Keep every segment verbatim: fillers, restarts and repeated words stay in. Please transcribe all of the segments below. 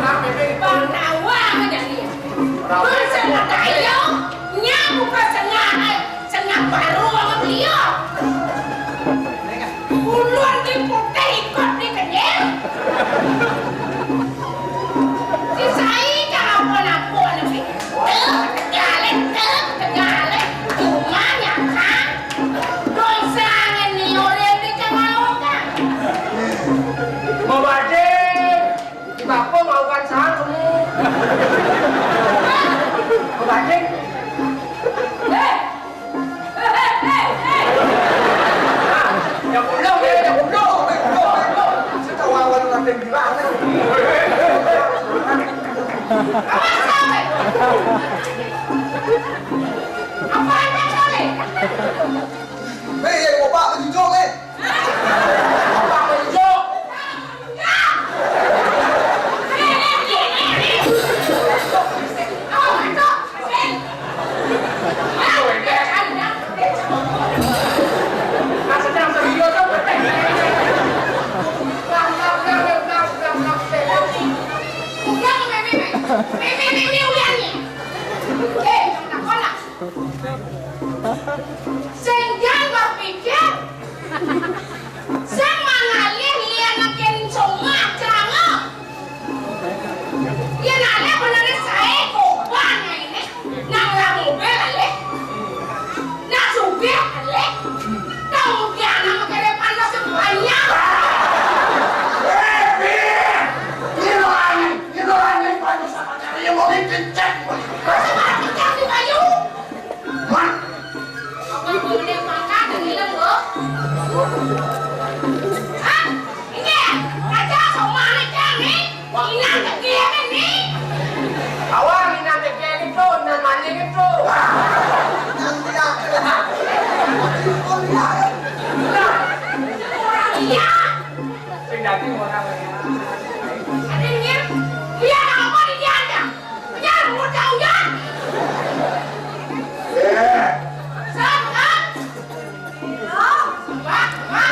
Bang Nawang aja nih. Bang Sengah Dayo, nyapu ke Sengah, Sengah baru sama beliau. Ulun di putih ikut di kenyir. Si sai jangan ampun-ampun nih. Tuh, tegale, tuh, tegale. Cuma nyata. Dosa ngene orang di Cengau kan. Mabajing. Di bapa maukan sahang kamu. Mabajing. Eh, yang pulang ya, yang pulang. Setawa orang nanti bilang. Awas, sampai. Apa anak kali? Hei, hei, bapak menjujur, hei. Bapak menjujur. Sing jan berpikir, sing mangalih lianakin cuma celana. Yén alé beneré saé, kobang aéné. Nang lah mobil alé. Nang sugih alé. Tong pianak maké pantes banyak. Eh, Pin! Ngilangi, ngilangi baju sama cari yang mau dicecek. Masih malah kejam di baju. Mat. Apa boleh makan di dalam, Bu? Hah? Ini ya? Aja sama anak kami. Inang kecil ini. Awal inang kecil itu, inang maling itu. Yang tidak. Oh, iya. Orang iya. Sing dadi orang iya. Ada ini. Iya, apa di dia aja? Iya, mau tahu ya? Eh. Salam, kan? Halo? Wah, wah.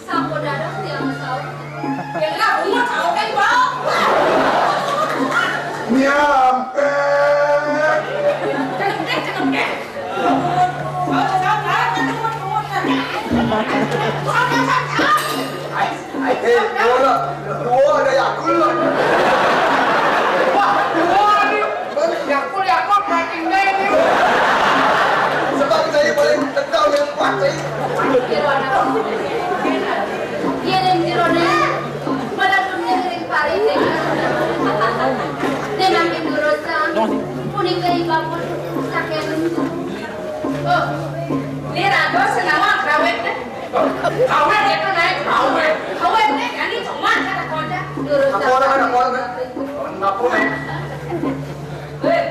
Sampun dados tiang saut. Yén lah, bungut saut aé, Bro. Nyampe. Cekep, cekep, cekep. Saut, saut, saut, bungut, bungut. Saut, saut, saut. Ai, ai, eh, dua lah. Dua ada Yakult lah. Wah, dua nih. Yakult, Yakult, makin deh ini. Sebab saya paling tegal yang kuat, saya. Iya, ning jero né. Malah dunia ring pari dé. Dé mangkin durusang. Punika ibapun saking. Oh, ini raga senawa kawet, né. Kawet itu naik, kawet. Kawet, né, kan ini cuma kata kocak. Durusang. Apa orang ada kocak? Apa, né? Wéh.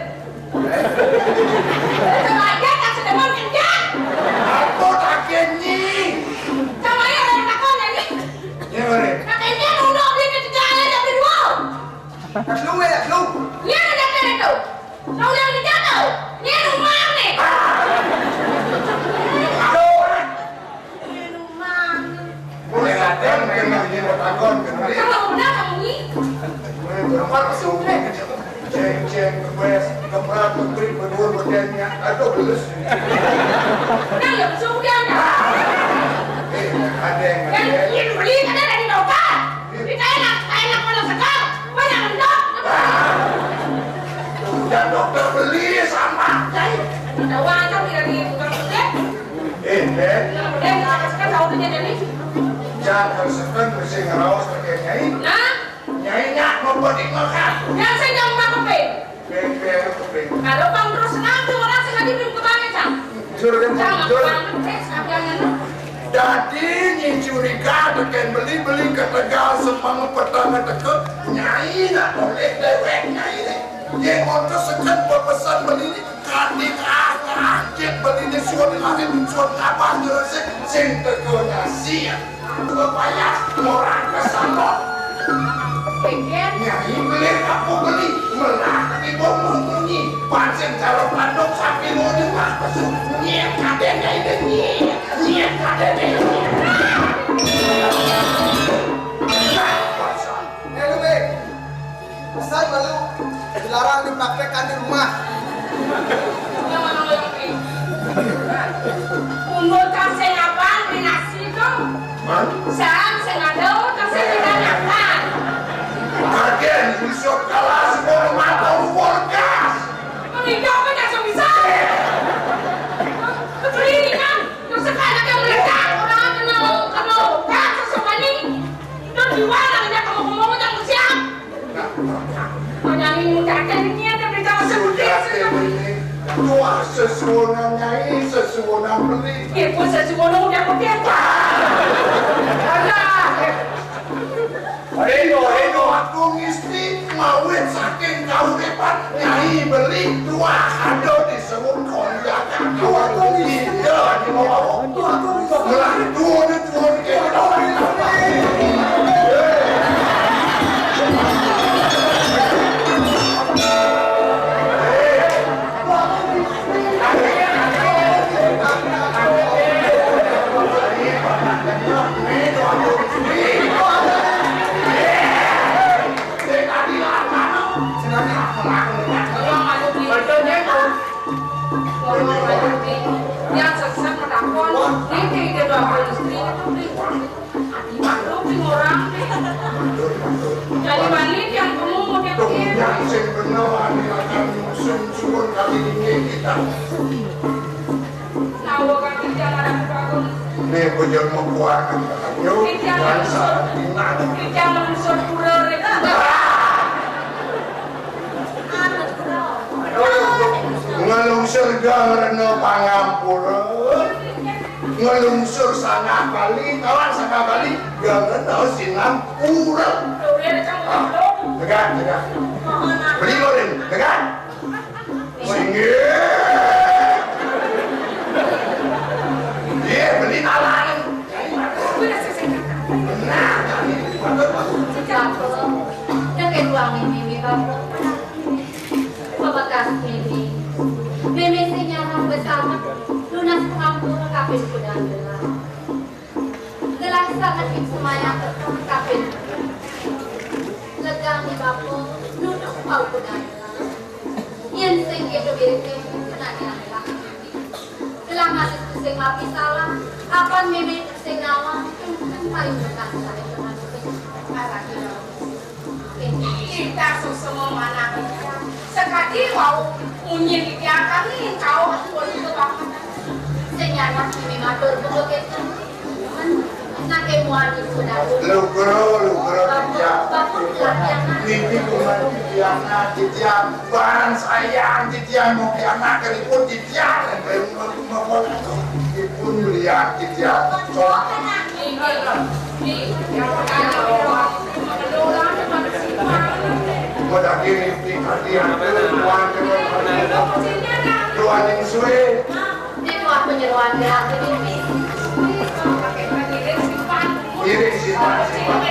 Sengaja tak sedemen kerja. Apa tak kenyi? Sama ya, orang takon ini. Ya, boleh. Katanya nunduk beli ketegangan dari dua. Kasih lu, ya, kasih lu. Iya, ada dari itu. Kau yang kerja tuh. Ini rumah nih. Aduh. Minuman. Mulai latihan, mulai latihan, bertakon, kan, Mari? Kalau udah, kamu nih. Mulai berempat, pasti udah. Ceng, ceng, kempes, kemprak, kemprik, berdua, berdua, aduh, belus. Nah, ya, pasti udah, nah. Eh, ada yang ada. Yang beli, ada dari dokter. Kita enak, kita enak, mana segar, banyak endok. Udah dokter beli sama, Cai. Tahu aja, tidak di tukang ojek. Eh, eh. Jangan seken mesti ngeraos pakai nyai. Nah? Nyai nyak mau pedik makan. Yang saya jangan makan pe. Pe, pe, pe. Kalau bang terus senang tuh orang sengaja belum kebanyakan. Jur kan, jur. Dadi Nyi Curiga tekén beli-beli ka Tegal Semeng peteng teka, nyai nak oleh déwék nyai né. Yén ngontesken pepesan beli né, kanti kaah-kaah cék beli né suud ngalih, suud ngabas ngeresik, sing teka nyasian. Bepayah ngorang ka salon. Nyai beli apa beli, melah tiba munyi, pancen cara pandok sapi mau nyembah pesu. Nyet kadén nyai deh, nyet, nyet kadén nyai deh, nyet. Nah, pasal. Eh, lu, Beb. Pesan malu dilarang dipakai kan di rumah. Mundur kasih apa di nasi itu? Hah? Sam, sing ada, kasih di apa? Agen, usut kalah sepuluh mata, forecast. Mengidap kan langsung bisa. Kecurigaan. Terus sekarang yang meledak, orang kenal, kenal, kan sesuatu ini. Itu jiwa namanya kamu ngomong yang siap. Nah, nah, nah. Mana ini mudah kan ini ada berita seperti itu. Wah, sesuunan nyai, sesuunan beli. Ya, pun sesuunan udah kopi apa? Alah. Reno, Reno, aku ngisti ngawit saking kauripan nyai beli tuah ada di sewu konjakan. Aku ngisti. Iya, di bawah. Aku ngisti. Belah dua di turun ke. Yang sesat menakon, ini tidak ada istri itu nih. Ati maklum sing orang nih. Jadi wani Sum-, sumun kami ini kita. Nawa kami jangan aku bangun. Ini bujur mekuat. Yuk, jangan salah tinggal. Jangan sempurna, Rek. Ngelungsur gang rena pangampura. Ngelungsur sanggah Bali, kawan sanggah Bali, gang rena sinampura. Ah, tegak, tegak. Beli lorin, tegak. Singgih. Iya, beli talangan. Nah, Bapak, yang kedua ini, Bapak. Bapak kasih ini. Meme sing nyarang bersama, lunas pengampura kabin kuda gelang. Gelah sanget ing semaya tetep kabin. Lega ni bapa, nunduk pau kuda gelang. Yen sing kedo birke, kenane adalah. Gelah manis sing mapi salah, apan meme sing ngawang, enten paling dekat sare pengampun. Arah kita susuma manah. Sekadi wau munyi titiang kami tau pun kebakat. Sing nyanak kami matur buka keten. Nake muani sudah. Lukro, lukro, titiang. Bapak, bapak, latihan. Niki kuman titiang, nah, titiang. Barang sayang titiang, mau kiamat, keriput titiang. Ipun melihat titiang. Pada kiri, di kaki, tuan, tuan yang suwe. Ini tuan penyeruan gerak ini. Iring simpan, simpan.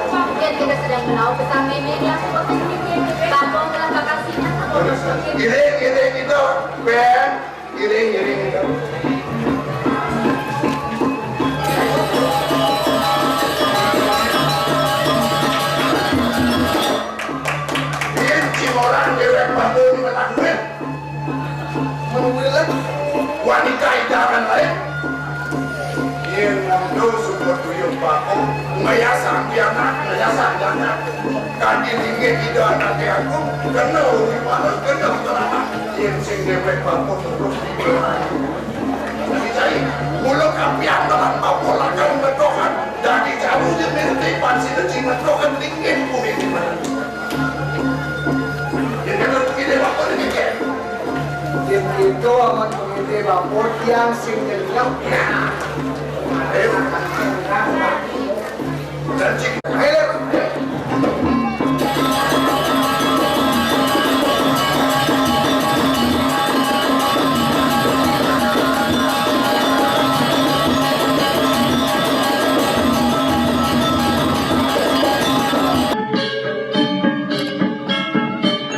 Mungkin kita sedang menahu pesan ini, ya. Bambang dan bakasinya. Iring, iring itu, Ben. Iring, iring itu. Iring, cimoran dewek bangun, menang duit. Menurut wanita idaman lain. Yen nando suku tuyung bako, ngayasang pianak, ngayasang anak. Kadi linggih ida anake aku, kena uri panas, kena teranak. Yen sing dewek bako terus dicai. Mula kapian telan bako lakang bedohan. Dadi jauh je mirip pansi deci bedohan linggih bumi di mana. Yen kena bumi dewek bako demikian. Yen kita amat pemilih bapa tiang sing nyenyap. Nah. Ayo. Ayo.